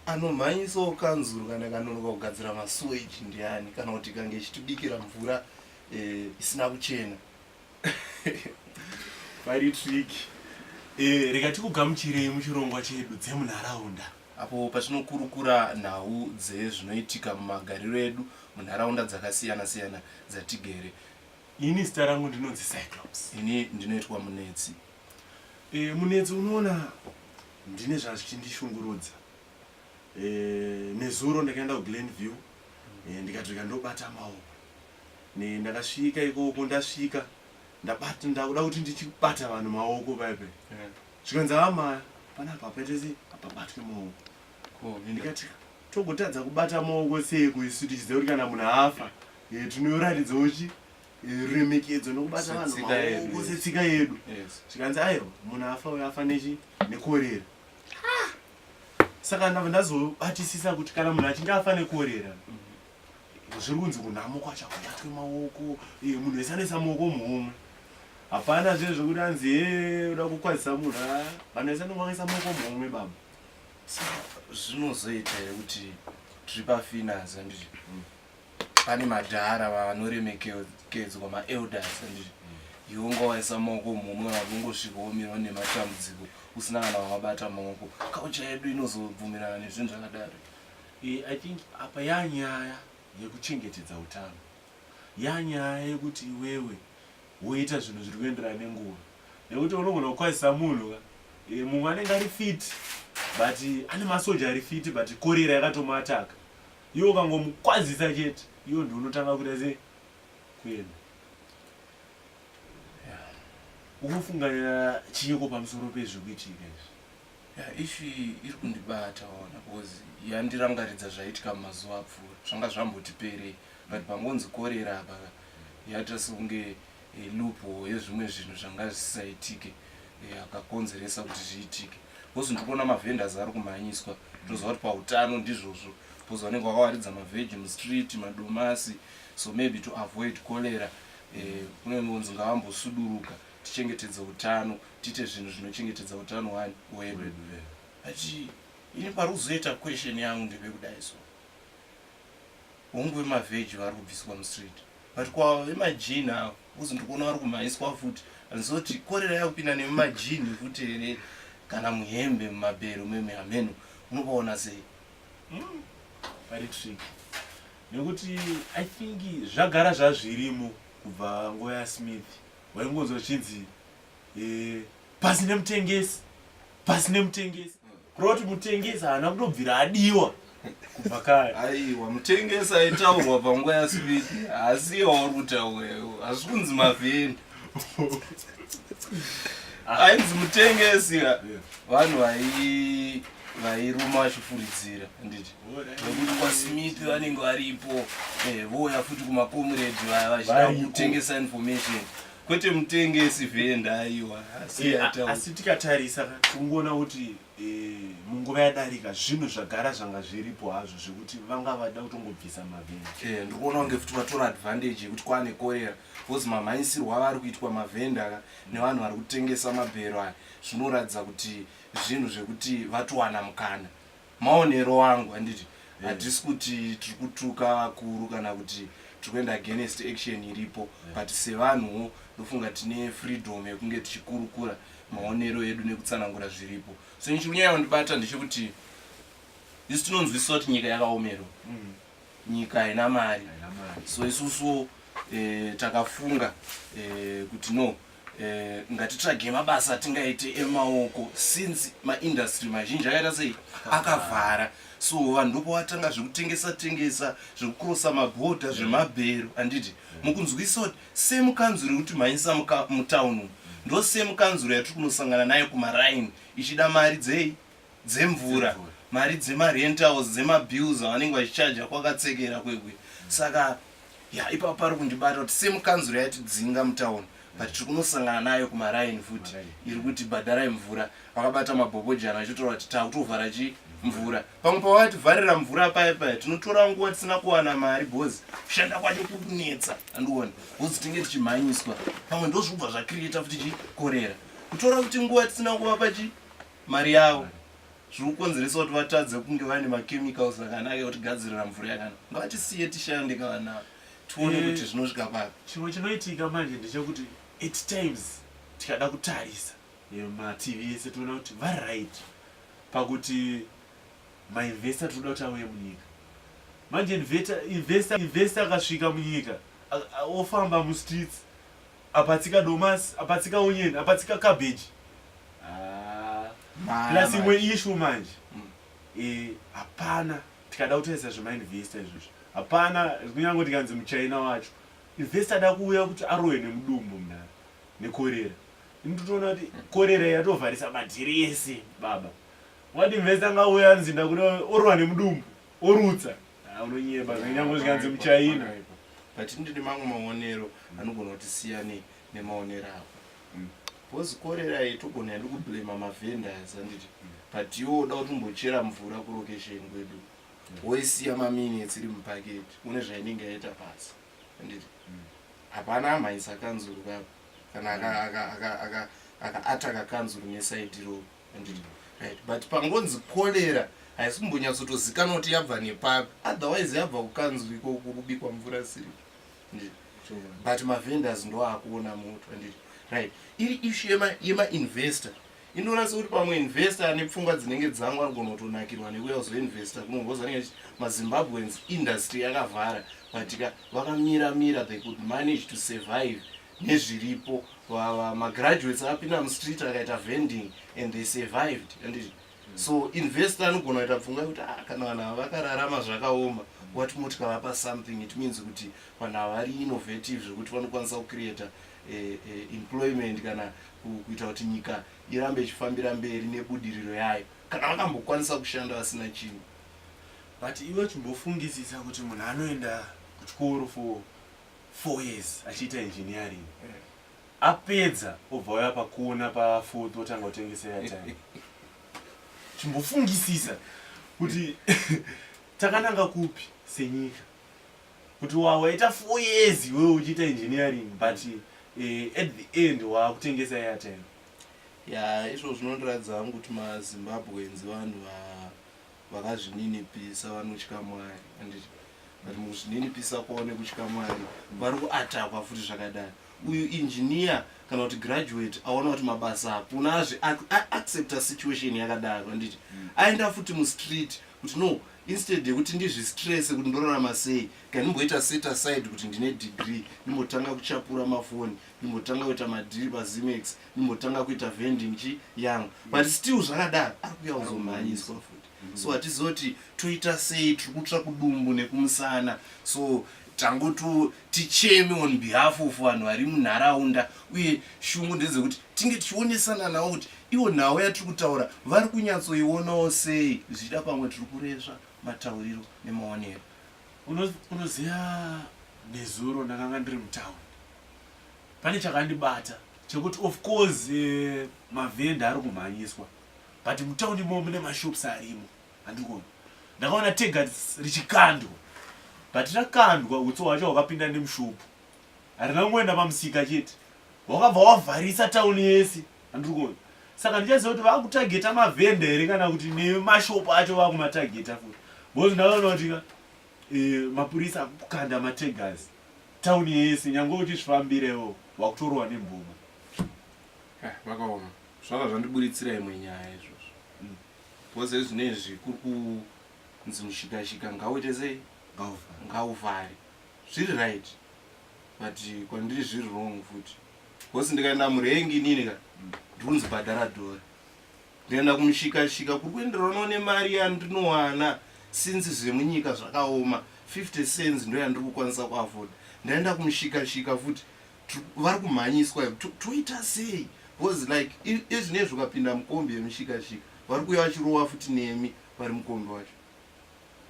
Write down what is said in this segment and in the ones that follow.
Anomhanyisawo kanzuru kana ikanonoka kugadzira masuweji ndiani kana kuti ikange ichitibikira mvura eh, isina kuchena? Pari trick. Eh, rega tikugamuchirei muchirongwa chedu dzemunharaunda. Apo patinokurukura nhau dzezvinoitika mumagariro edu munharaunda dzakasiyana-siyana dzatigere. Ini zita rangu ndinonzi Cyclops. Ini ndinoitwa Munetsi. E, Munetsi unoona ndine zvazvichindishungurudza. E, nezuro ndakaenda kuGlen View e, ndikati rega ndobata maoko. Ne, ndakasvika ikoko ndasvika ndabata ndakuda kuti ndichibata vanhu maoko paipe. Yeah. Zvikanzi amaya panapa hapaite sei hapabatwe maoko. Ko, Ndikati togotadza kubata maoko seiko isu tichiziva kuti kana munhu afa eh, tinoratidzawo chi eh, ruremekedzo nokubata vanhu Setsika yedu, maoko yes. setsika yedu. Yes. Zvikanzi aiwa munhu afa uyo afa nechi nekorera. Saka ndabva ndazobatisisa kuti kana munhu achinge afa nekorera zviri kunzi kunhamo kwacho hakubatwe maoko eh, munhu wese anoisa maoko muhomwe. Hapana zve zvekuti anzi hee uda kukwazisa munhu ah, vanhu vese vanenge vakaisa maoko muhomwe baba. Saka zvinozoita here kuti tiri pafinance handiti pane madhara vanoremekedzwa maelders handiti iwe unga waisa maoko muhomwe kana kuti ungosvika womirwa nematambudziko usina kana wawabata maoko culture yedu inozobvumirana nezvinhu zvakadaro. Eh, I think apa yanyaya yekuchengetedza utano. Yanyaya yekuti iwewe woita zvinhu zviri kuenderana nenguva. Nekuti unogona kukwazisa munhu ka e, mumwe anenge ari fit but ane masoja ari fit but korera yakatomuataka. Iwe ukangomukwazisa chete iwe ndiwe unotanga kuita sei kuenda. Ukufunga chiiko pamusoro pezvikuitika izvi? Yeah, issue iyi iri kundibata waona because yandirangaridza zvaitika mumazuva apfuura zvanga zvamboti perei but pangonzi korera apa ka yaita sekunge eh, loophole yezvimwe zvinhu zvanga zvisisaitike eh, akakonzeresa kuti zviitike because ndiri kuona mavendors ari kumhanyiswa toziva kuti pautano ndizvozvo because vanenge vakawaridza mavheji mustreet madomasi so maybe to avoid cholera eh, kunongonzi ngavambosuduruka tichengetedze utano tiite zvinhu zvinochengetedza utano hwani hwedu but ini pari kuzoita question yangu ndepekudai so hongu vemavheji vari kubviswa mustreet but kwava vemajini avo kuzi ndikuona vari kumhanyiswa futi handizoti korera yakupinda nemumajini futi here kana muhembe mumabhero meme hameno unopaona sei Pari trick nekuti I think zvagara zvazvirimo kubva nguva yaSmith waingonzwa zvichinzi eh, pasi nemutengesi pasi nemutengesi kureva kuti mutengesi haana kutobvira adiwa kubva kare. Aiwa mutengesi aitaurwa panguva yaSmith haasiye wauri kutaura iwe hazvi kunzi mavheni ainzi mutengesi ka vanhu vai vairuma vachifuridzira handiti nekuti kwaSmith vanenge varipo eh, vouya futi kumakomuredhi vaya vachida Variko. kutengesa information kwete mutengesi vhenda aiwa asi Eh, ataura asi tikatarisa ka, tingoona kuti eh, munguva yadarika zvinhu zvagara zvanga zviripo hazvo zvekuti vanga vada kutongobvisa mavhenda. Eh, ndiri kuona kunge futi vatora advantage yekuti kwaane korera because mamhanyisirwo avari kuitwa mavhenda ka nevanhu vari kutengesa mabhero aya zvinoratidza kuti zvinhu zvekuti vatowana mukana maonero angu handiti hatisi kuti tiri kutuka vakuru kana kuti tiri kuenda against action iripo but sevanhuwo ndofunga tine freedom yekunge tichikurukura maonero edu nekutsanangura zviripo so ini chiri kunyanya kundibata ndechekuti isu tinonzwisisa kuti nyika yakaomerwa nyika haina mari Haina mari. so isusu eh, takafunga eh, kuti no eh, ngatitsvage mabasa atingaite emaoko since maindustry mazhinji akaita sei akavhara so vanhu ndopavatanga zvekutengesa tengesa zvekukurosa mabhodha zvemabhero handiti mukunzwisisa kuti same kanzuro yekuti mhanyisa mutown umu ndo same kanzuro yatiri kunosangana nayo kumaraini ichida mari dzei dzemvura mari dzemarentals dzemabills avanenge vachichaja kwakatsekera kwekwe saka ya ipapo pari kundibata kuti same kanzuro yatidzinga mutown but tiri kunosangana nayo kumaraini futi Maraini. iri kuti bhadharai mvura vakabata mabhobhojana vachitora kuti takutovhara chi mvura pamwe pavativharira mvura paya paya tinotora nguva tisina kuwana mari bhozi kushanda kwacho kuri kunetsa andiona bhozi tinge tichimhanyiswa pamwe ndozvibva zvakirieta futi chikorera kutora kuti nguva tisina kuvapa chi mari yavo. Zviri kukonzeresa kuti vatadze kunge vane machemicals akanaka ekutigadzirira mvura yakanaka. Ngavatisiye tishande kana tione kuti zvinosvika papi. Chimwe chinoitika manje ndechekuti at times tikada kutarisa mativi ese toona kuti varight pakuti mainvestor tinoda kuti auye munyika. Manje investor akasvika munyika ofamba mustreets apa tsika domasi, apa tsika onion, apa tsika cabbage. Ah, plus imwe issue manje hapana tikada kutarisa zvemainvestor izvozvo hapana kunyange tikanzi muchina wacho investor ada kuuya kuti arohwe nemudumbu munhara nekorera. Ini totoona kuti korera yatovharisa madhiri ese baba. Wati investor ngauya anzi ndakuda orohwa nemudumbu orutsa. Unonyeba zvinyange zvikanzi muchina. But ndine mamwe maonero anogona kuti siyane nemaonero ako. Because korera iyi togona hedu kublema mavendors handiti, but iwe uda kuti umbochera mvura kurokesheni kwedu woisiya maminutes iri mubhaketi une zvainenge yaita pasi handiti. Hapana amhanyisa kanzuru kapo kana akaataka kanzuru nesaidi iroro handiti, right? But pangonzi cholera haisi kumbonyatsotozikanwa kuti yabva nepapi, otherwise yabva kukanzuru ikoko kuri kubikwa mvura siri handiti, but mavendors ndo akuona moto handiti, right? Iri issue yemainvestor inoona sekuti pamwe investor ane pfungwa dzinenge dzangu anogona kutonakirwa nekuuya kuzoinvesta kuno because anenge achiti maZimbabweans industry yakavhara, but ka vakamira mira they could manage to survive nezviripo. Magraduates akapinda mustreet akaita vending and they survived handiti. So investor anogona kuita pfungwa yekuti ah, kana vanhu ava vakararama zvakaoma, what more tikavapa something? It means kuti vanhu ava vari innovative zvekuti vanokwanisa kucreata employment kana kuita kuti nyika irambe ichifambira mberi nebudiriro yayo kana vakambokwanisa kushanda vasina chinhu. But iwe chimbofungisisa kuti munhu anoenda kuchikoro for 4 years achiita engineering, apedza obva uya pakona pafourth otanga kutengesa airtime. Chimbofungisisa kuti takananga kupi senyika, kuti waita 4 years iwewe uchiita engineering, but at the end waakutengesa airtime. Ya, izvo zvinondiratidza hangu kuti maZimbabweans vanhu vakazvininipisa, vanotya Mwari handiti, but mukuzvininipisa kwavo nekutya Mwari vari kuatakwa futi zvakadai. Uyu engineer kana kuti graduate aona kuti mabasa hakuna, azvi aaccepta situation yakadaro handiti, aenda futi mustreet kuti no, instead yekuti ndizvistresse kuti ndorarama sei, kana ndimboita set aside kuti ndine degree, ndimbotanga kuchapura mafoni, ndimbotanga kuita madhiri paZimex, ndimbotanga kuita vending chi yangu, but still zvakadaro ari kuuya kuzomhanyiswa futi. So hatizoti toita sei, tiri kutsva kudumbu nekumusana, so tangoto ticheme on behalf of vanhu vari munharaunda, uye shungu ndedzekuti tinge tichionesana navo kuti ivo nhau yatiri kutaura vari kunyatsoionawo sei. Zvichida pamwe tiri kuresva matauriro nemaonero. Unoziva nezuro ndakanga ndiri mutauni, pane chakandibata chekuti of course mavhenda ari kumhanyiswa, but mutauni imomo mune mashops arimo handiri kuona. Ndakaona teargas richikandwa, but rakandwa utsi hwacho hwakapinda nemushopu, harina kungoenda pamusika chete, hwakabva hwavharisa tauni yese handiri kuona. Saka ndichaziva kuti vakutageta mavhenda here kana kuti nemashopu acho vakumatageta futi, because ndakaona kuti ka mapurisa akukanda mateargas tauni yese, nyange uchizvifambirewo wakutorohwa nemboma. Vakaoma zvanga zvandiburitsira imwe nyaya izvozvo because ezvinezvi kuri kunzi mushikashika ngauite sei, ngauvhare. Zviri right, but kwandiri zviri wrong futi, because ndikaenda murengi inini ka ndikunzi bhadhara dhori, ndikaenda kumushikashika kuri kuenderanawo nemari yandinowana, since zvemunyika zvakaoma, 50 cents ndo yandiri kukwanisa kuafforda. Ndaenda kumushikashika futi vari kumhanyiswa, toita sei? Because like izvinezvi ukapinda mukombi yemushikashika vari kuuya vachirowa futi nemi vari mukombi wacho,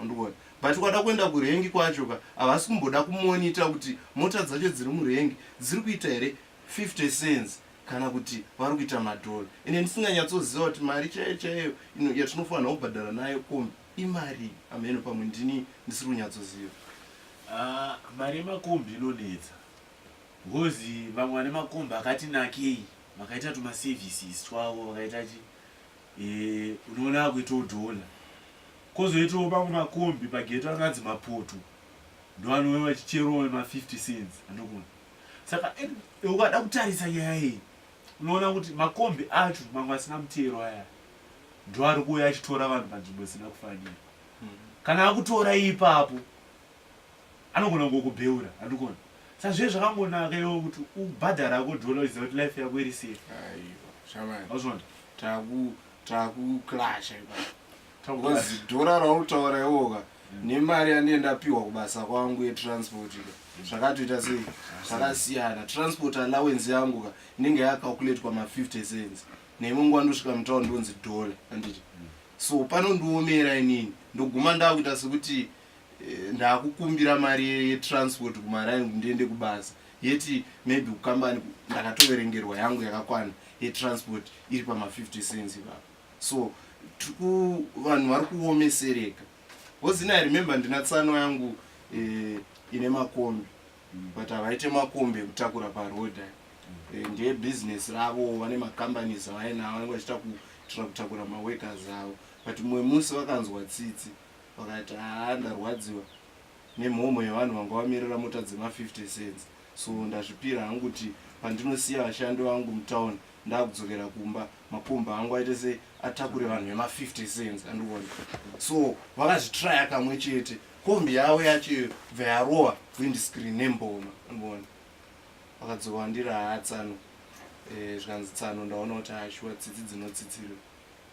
andikuona. But ukada kuenda kurengi kwacho ka havasi kumboda kumonita kuti mota dzacho dziri murengi dziri kuita here 50 cents kana kuti vari kuita madhora. Ende ndisinganyatsoziva kuti mari chaiyo chaiyo yatinofanira kubhadhara nayo kombi imari amheno, pamwe ndini ndisiri kunyatsoziva. Ah, mari yemakombi inonetsa because vamwe vane makombi akati nakei vakaita tumaservices twavo vakaita chi. Eh, unoona akuitawo dhola. Kozoitawo mamwe makombi pageto anganzi mapoto. Ndoanouya vachicherawo ma 50 cents andikuona. Saka ukada kutarisa nyaya iyi unoona kuti makombi acho mamwe asina mutero aya ndoari kuuya achitora vanhu panzvimbo isina kufanira. Kana akutora ipapo anogona kungokubheura andikuona. Saka zviye zvakangonaka iwe kuti ubhadhara hako dhola uchiziva kuti life yako iri safe. Aiwa, shamani. Wazviona? Taku takuclasha ipapo. Because dhora rautaura iwoka nemari yandine ndapiwa kubasa kwangu yetransport ka zvakatoita sei zvakasiyana. Transport allowance yangu ka inenge yakacalculatwa ma 50 cents neimwe nguva ndosvika mutown ndonzi dollar handiti. So panondiomera inini ndoguma ndakuita sekuti eh, ndakukumbira mari yetransport kumaraini kuti ndiende kubasa yeti maybe kukambani ndakatoverengerwa yangu yakakwana yetransport iri pama 50 cents ipapo. So tiriku vanhu vari kuomesereka because ini I remember ndina tsano yangu eh, ine makombi but havaite makombi ekutakura paroad aya. Eh, ndeye business ravo vane macompanies avainawo vanenge vachiita kuitira kutakura maworkers avo but mumwe musi vakanzwa tsitsi vakati haa ndarwadziwa nemhomho yevanhu vanga vamirira mota dzema 50 cents so ndazvipira hangu kuti pandinosiya vashandi vangu mutown ndakudzokera kumba makombi angu aite sei atakure vanhu vema 50 cents andikuona so vakazvitraya kamwe chete kombi yavo yacho iyo bva yarova windscreen nemboma andikuona vakadzoka vandiri haa tsano eh, zvikanzi tsano ndaona kuti ashuwa tsitsi dzinotsitsirwa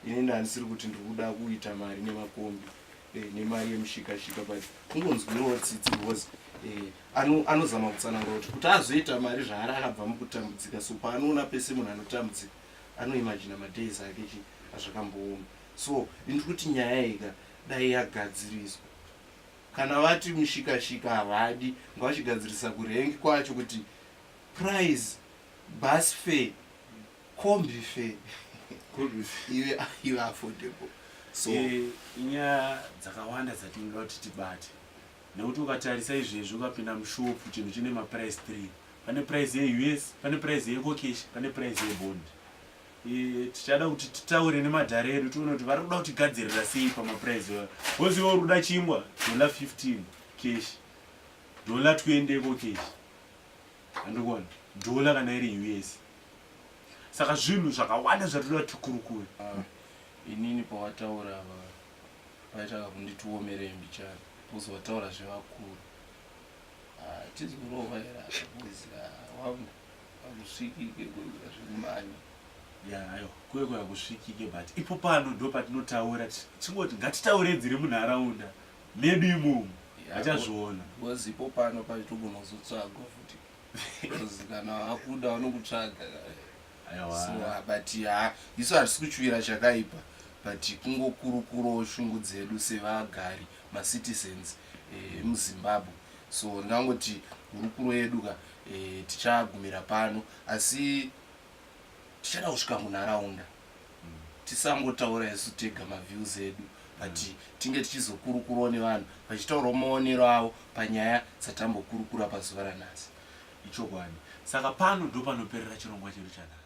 ini ndandisiri kuti ndiri kuda kuita mari nemakombi eh, nemari yemushikashika but kungonzwirawo tsitsi because eh, anozama kutsanangura kuti kuti azoita mari zvaari akabva mukutambudzika so paanoona pese munhu anotambudzika anoimagina madays ake chi azvakambooma so ndiri kuti nyaya ika dai yagadziriswa kana vati mushikashika havadi ngavachigadzirisa kurengi kwacho kuti price bus fare kombi fare ive ive affordable so eh, inyaya dzakawanda dzatinoda kuti tibate nekuti ukatarisa izvezvi ukapinda mushopu chinhu chine maprice 3 pane price yeus pane price yecocash pane price yebond eh, tichada kuti titaure nemadhara edu tione kuti vari kuda kutigadzirira sei pamaprice ayo because iwe uri kuda chingwa dollar 15 cash dollar 20 ecocash andikuona dollar kana iri us saka zvinhu zvakawanda zvatinoda tikurukure ah, inini pawataura ava paita kakunditi womerei mbichana because wataura zvevakuru ah, tizorova here apa because ah, wangu hakusvikike kuita zvekumanya ya ayo kuye kuya kusvikike but ipo pano ndo patinotaura tingoti ngatitaure dziri munharaunda medu imomo vachazviona because ipo pano paitogona kuzotsvagwa futi because kana akuda vanokutsvaga so ah, but ha isu hatisi kuchuvira chakaipa but kungokurukurawo shungu dzedu sevagari macitizens eh, emuzimbabwe so ndingangoti hurukuro yedu ka eh, tichagumira pano asi tichada kusvika munharaunda tisangotaura isu tega maviews edu but tinge tichizokurukurawo nevanhu vachitaurawo maonero avo panyaya dzatambokurukura pazuva ranhasi. Ichokwadi. Saka pano ndopanoperera chirongwa chedu chanhasi.